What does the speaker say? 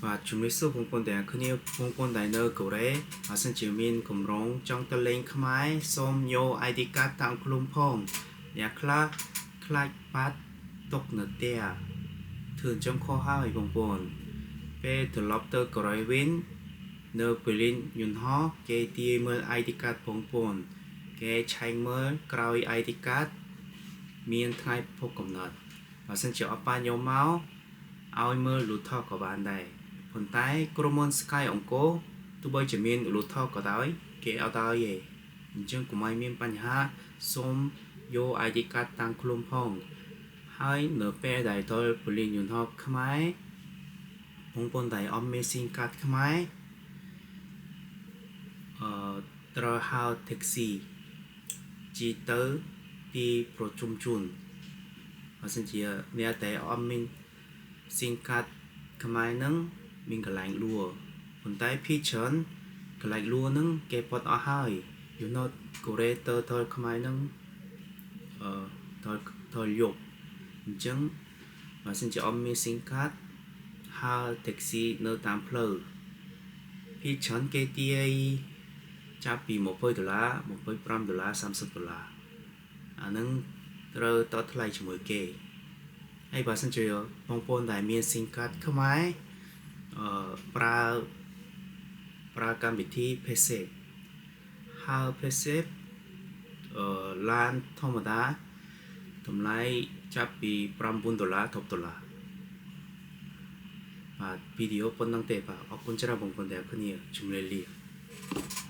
បាទជំរាបសួរបងប្អូនទាំងគ្នាបងប្អូនដែលនៅកូរ៉េបើសិនជាមានកម្រងចង់ទៅលេងខ្មែរសូមយក ID card តាមខ្លួនផងអ្នកខ្លះខ្លាចបាត់ទុកនៅផ្ទះធ្វើអញ្ចឹងខុសហើយបងប្អូនពេលត្រឡប់ទៅកូរ៉េវិញនៅព្រលានយន្តហោះគេទាយមើល ID card បងប្អូនគេឆែកមើលក្រោយ ID card មានថ្ងៃភពកំណត់បើសិនជាអត់បានយកមកឲ្យមើលលូថក៏បានដែរប៉ុន្តែក្រុមហ៊ុន Sky អង្គរទោះបីជាមានលូថក៏ដោយគេអត់ឲ្យទេអញ្ចឹងកុំឲ្យមានបញ្ហាសូមយក ID card តាមខ្លួនផងហើយនៅពេលដែលដល់ព្រលានយន្តហោះខ្មែរបងប្អូនដែលអត់មាន SIM card ខ្មែរអឺត្រូវហៅ taxi ជិះទៅទីប្រជុំជនបើសិនជាអ្នកដែលអត់មាន SIM card ខ្មែរហ្នឹងមានកន្លែងលក់ប៉ុន្តែភាគច្រើនកន្លែងលក់ហ្នឹងគេបិទអស់ហើយយន្តកូរ៉េទៅទៅខ្មែរហ្នឹងអឺទៅទៅយប់អញ្ចឹងបើសិនជាអត់មាន SIM card ហៅ taxi នៅតាមផ្លូវភាគច្រើនគេទាយចាប់ពី20ដុល្លារ25ដុល្លារ30ដុល្លារអាហ្នឹងត្រូវតថ្លៃជាមួយគេហើយបើសិនជាបងប្អូនដែលមាន SIM card ខ្មែរអឺប្រើប្រើកម្មវិធី Paysafe ហើយ Paysafe អឺឡានធម្មតាតម្លៃចាប់ពី9ដុល្លារ10ដុល្លារបាទវីដេអូប៉ុណ្ណឹងទេបាទអរគុណច្រើនបងប្អូនទាំងគ្នាជម្រាបលា។